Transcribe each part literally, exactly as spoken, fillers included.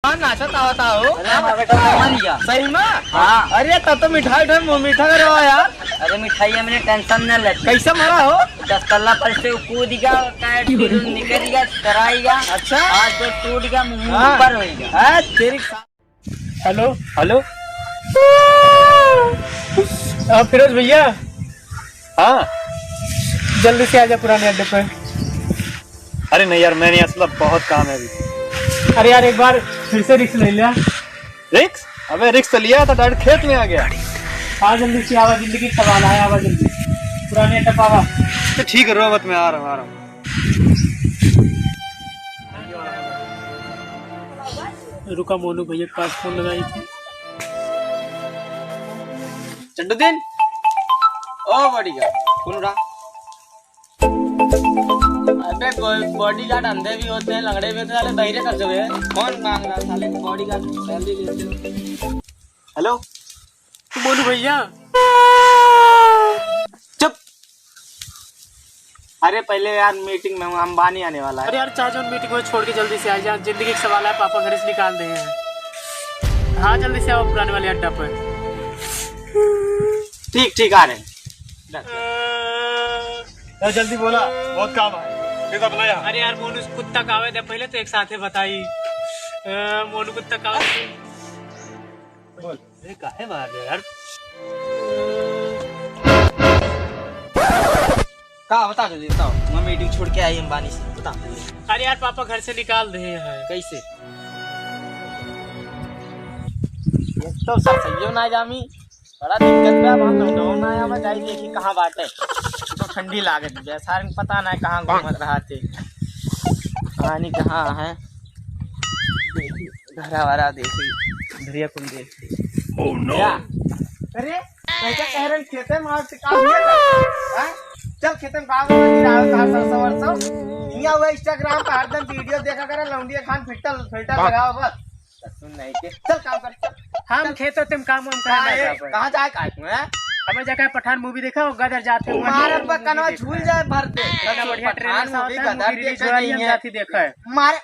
हाँ, नाचत आवत हो। अरे, हमारा बेटा तो मर गया। सही में? हाँ। अरे, तब तो मिठाई उठाई मुँह मीठा करो यार। अरे, मिठाई हमने tension न लेते। कैसे मरा हो? दस तल्ला पर से कूद गया, काहे टीलू निकल गया, टकराई गया। अच्छा। आज तो टूट गया, मुँह हाँ। ऊपर हो गया। हाँ, तेरी सा- Hello। Hello। हाँ, फिरोज भैया। हाँ। जल्दी से आ जा पुराने अड्डे पे। अरे नहीं यार, मैं नहीं, असल बहुत काम है अभी। अरे यार, एक बार फिर से risk ले लिया। Risk? अबे risk तो लिया था, direct खेत में आ गया। हाँ, जल्दी से आवा, जिंदगी का सवाल है, आवा जल्दी। पुराने अड्डे पे आवा। तो ठीक है, रो मत, मैं आ रहा हूँ, आ रहा हूँ। रुका, मोनू भैया के पास फोन लगाई थी। चड्डुद्दीन, ओ bodyguard, फोन उठा। अबे बॉ-, bodyguard अंधे भी होते हैं, लंगड़े भी होते हैं, साले बहिरे कर देवे। कौन मांग रहा साले bodyguard, सैलरी लेते हो। Hello। मोनू भैया। चुप। अरे पहले यार meeting में हूँ, अंबानी आने वाला है। अरे यार, चाहे जौन meeting हो, छोड़ के जल्दी से आ जा, जिंदगी का सवाल है, पापा घर से निकाल दे हैं। हाँ, जल्दी से आओ पुराने वाले अड्डा पर। ठीक ठीक, आ रहे हैं। यार जल्दी बोला, बहुत काम है। फिर अपना यहाँ। अरे यार मोनू, कुत्ता का आवे दे, पहले तो एक साथे बताई। अ, मोनू कुत्ता का आवे दे। बोल। अरे काहे मार रहे हो यार? का बता दे देता हूँ, मैं meeting छोड़ के आई अंबानी से, बता। अरे यार, पापा घर से निकाल दे हैं। कैसे? एक तो सर सही हो ना जामी, बड़ा दिक्कत बा, हम लोग ना आया, मैं जाई देखी कहाँ बाटे। तो ठंडी लागत बे, सारे पता ना कहाँ घूमत रहते। पानी कहाँ है? घरा वरा देखी, धरिया कुल देखी। Oh no! क्या? अरे, कैसे कह रहे हैं, खेते में आज से काम नहीं था? हाँ? चल खेते में काम करने नहीं रहा, सरसों वरसों। यहाँ हुआ Instagram पे हरदम video देखा करे, लौंडिया खान filter, filter लगाओ बस। सुन नहीं के, चल काम कर, चल। हम चल। खेतों में काम वाम करे कहाँ ना है? जाबे। कहाँ जाए का तू, हैं? हमें जाके पठान movie देखा, वो गदर जाते हैं, मारे पर कनवा झूल जाए भर दे। इतना बढ़िया पठान trailer सा movie होता है, गदर movie release देखे हो रही है, नहीं हम है। जाती देखा है। मारे,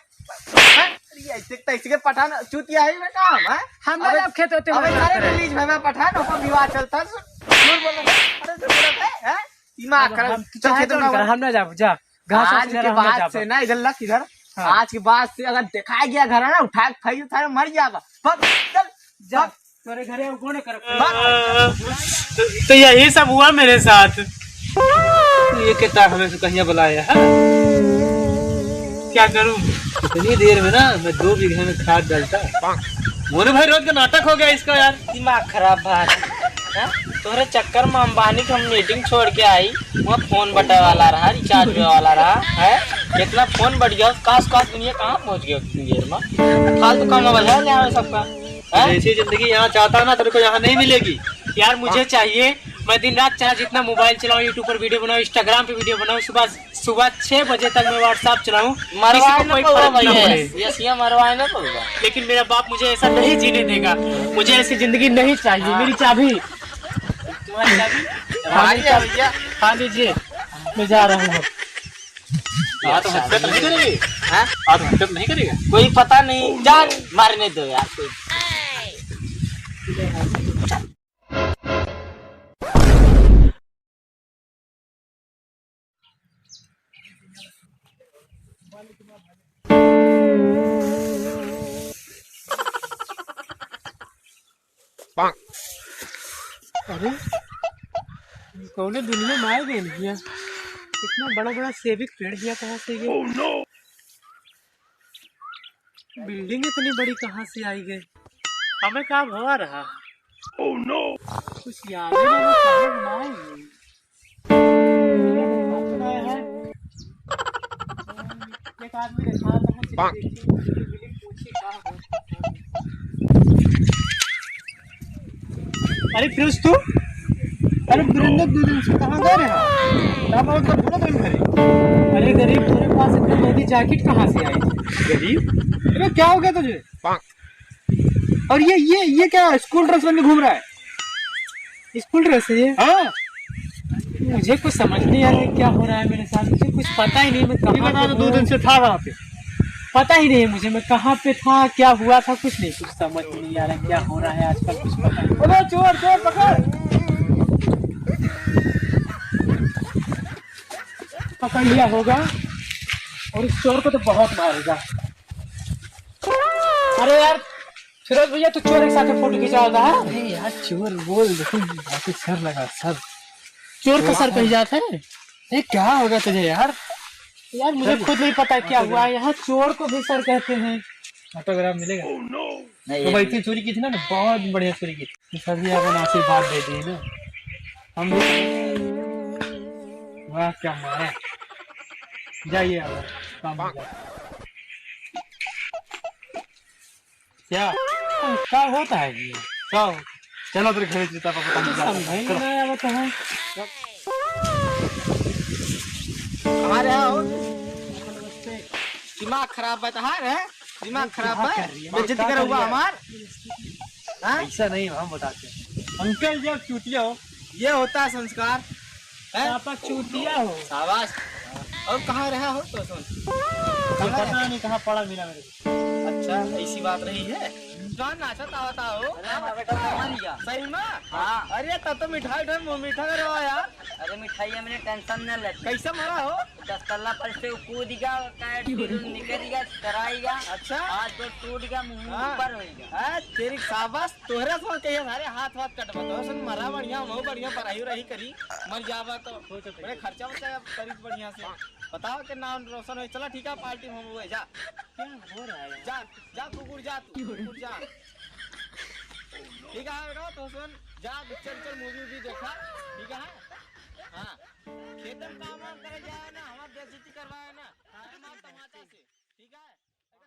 हैं? अरे ऐसे तैसे के पठान चूतिया है बेटा हम, हैं? हम ना अबे, जाब खेतों में अबे काम सारे करे। Release भवा पठान, ओपर विवाह चलता है, झूठ बोल रहे हैं। अरे झूठ बोल रहे हैं, हैं? दिमाग अब खराब। हम, तू चल चाहे खेतों में जौन काम कर, कर। हम ना जाब, जा। घास वास आज के बाद से ना, इधर लग, इधर। हाँ। आज के बाद से अगर दिखाई गया घर ना, उठा के फेंक, उठा के मर जाबा। भाग, चल, जा। भाग। तोरे घरे वो कौन कर? भाग। तो यही सब हुआ मेरे साथ। ये कितना हमें से कहीं बुलाया है? क्या करूं? इतनी देर में ना मैं दो बीघे में खाद डालता। मोनू भाई रोज का नाटक हो गया इसका यार। दिमाग खराब बा। हैं? तोहरे चक्कर में अंबानी के हम meeting छोड़ के आई, वहाँ phone बटे वाला रहा, recharge होए वाला रहा, हैं? कितना phone बट गया, काश, काश, दुनिया कहाँ पहुँच गया उतनी देर में? फालतू काम में बजा ले आवे सबका, हैं? जैसी जिंदगी यहाँ चाहता है ना, तेरे को यहाँ नहीं मिलेगी। यार, मुझे चाहिए, मैं दिन रात चाहे जितना mobile चलाऊँ, YouTube पर video बनाऊँ, Instagram पे video बनाऊँ, सुबह सुबह छह बजे तक मैं WhatsApp चलाऊं, मरवाए किसी को ना कोई पौवा फर्क ना भैया, पड़े। यस, ये मरवाए ना पौवा। लेकिन मेरा बाप मुझे ऐसा नहीं जीने देगा, मुझे ऐसी जिंदगी नहीं चाहिए। हाँ। मेरी चाबी, तुम्हारी चाबी? हाँ, हाँ, मेरी चाबी। भैया। हाँ, लीजिए, मैं जा रहा हूँ अब। हाँ, तो हरकत नहीं करेगी? हाँ? हाँ, तो हरकत नहीं करेगी? कोई पता नहीं, जान मारने दो यार, कोई। अरे, कौने दुनिया में आ गए भैया? इतना बड़ा बड़ा सेब के पेड़ भैया कहाँ से ये? Oh no! Building इतनी बड़ी कहाँ से आई गई? हमें का भवा रहा? Oh no! कुछ याद ही नहीं, कहाँ हम आए हैं? एक आदमी देखा था, हम चले देखी, पूछी का हो। अरे फिरोज तू? अरे वीरेंद्र, दो दिन से कहाँ गए रहे? ना बहुत का ढूंढत रहे घरे। अरे गरीब, तेरे पास इतनी महंगी jacket कहाँ से आई? गरीब? अरे क्या हो गया तुझे? और ये, ये, ये क्या school dress बन के घूम रहा है? School dress है ये? हाँ। मुझे कुछ समझ नहीं आ रहा है क्या हो रहा है मेरे साथ, मुझे कुछ पता ही नहीं, मैं कहाँ बता दो, दो दिन से था वहाँ पे। पता ही नहीं मुझे, मैं कहाँ पे था, क्या हुआ था, कुछ नहीं, कुछ समझ में नहीं आ रहा क्या हो रहा है आजकल, कुछ पता नहीं। अबे चोर, चोर पकड़। पकड़ लिया होगा, और इस चोर को तो बहुत मारेगा। अरे यार, फिरोज भैया, तू चोर के साथ फोटो खिंचावा था, हाँ? अरे यार, चोर बोल, लेकिन बाकी सर लगा, सर। चोर का सर कहीं जाता है? ए, क्या हो गया तुझे यार? यार, मुझे चल। खुद नहीं पता क्या हुआ है। यहाँ चोर को भी सर कहते हैं। ऑटोग्राफ मिलेगा? नहीं, तो ये भाई, इतनी चोरी की थी ना, बहुत बढ़िया चोरी की थी। सर जी, आपने आशीर्वाद दे दिए ना, हम भी। वाह, क्या मारा। जाइए आप, काम हो गया। क्या? क्या होता है ये? क्या हो? चलो तेरे घरे जूता पापा, हम जाते हैं। समझ में चलो। नहीं आया, बताओ। कहाँ रहा हो? दिमाग खराब बा तहार, हैं? दिमाग खराब बा? क्या कर रही है? बेइज्जती क्या करा कर हुआ रही है? हमार? हाँ? ऐसा नहीं, हम बताते हैं। अंकल जी, आप चूतिया हो। ये होता है संस्कार, हैं? पापा चूतिया हो। शाबाश। और कहाँ रहा हो तो सुन? ये कहाँ पता रहा? नहीं कहाँ पड़ा मिला मेरे को। अच्छा, ऐसी बात रही है। कहाँ नाचत आवता हो? अरे, हमारा बेटा मर गया। सही में? हाँ। अरे, तब तो मिठाई उठाई मुँह मीठा करे हो यार। अरे, मिठाई हमने टेंशन न ले। कैसे मरा हो? दस तल्ला पर से कूद गया, काहे टीलू निकल गया, चराई गया। अच्छा। हाथ गोड़ टूट गया, मुँह हाँ। ऊपर हो गया। हाँ, तेरी शाबाश, तोहरे से कहिए सारे हाथ वाथ कटवा। तो सुन, मरा बढ़िया, मुँह बढ़िया, पढ़ाई वढ़ाई करी, मर जावा तो। बड़े खर्चा वर्चा करी बढ़िया से। बताओ के नाम रोशन हो। चला ठीक है, पार्टी में हम हुए, जा। क्या हो रहा है यार? जा, जा कुकुर जा तू, कुकुर जा। ठीक है, बेटा, तो सुन, जा पिक्चर विक्चर मूवी वूवी देखा, ठीक है? हाँ, खेतन काम वाम करे जाए ना, हमार बेइज्जती करवाए ना, हमार तमाचा से, ठीक है?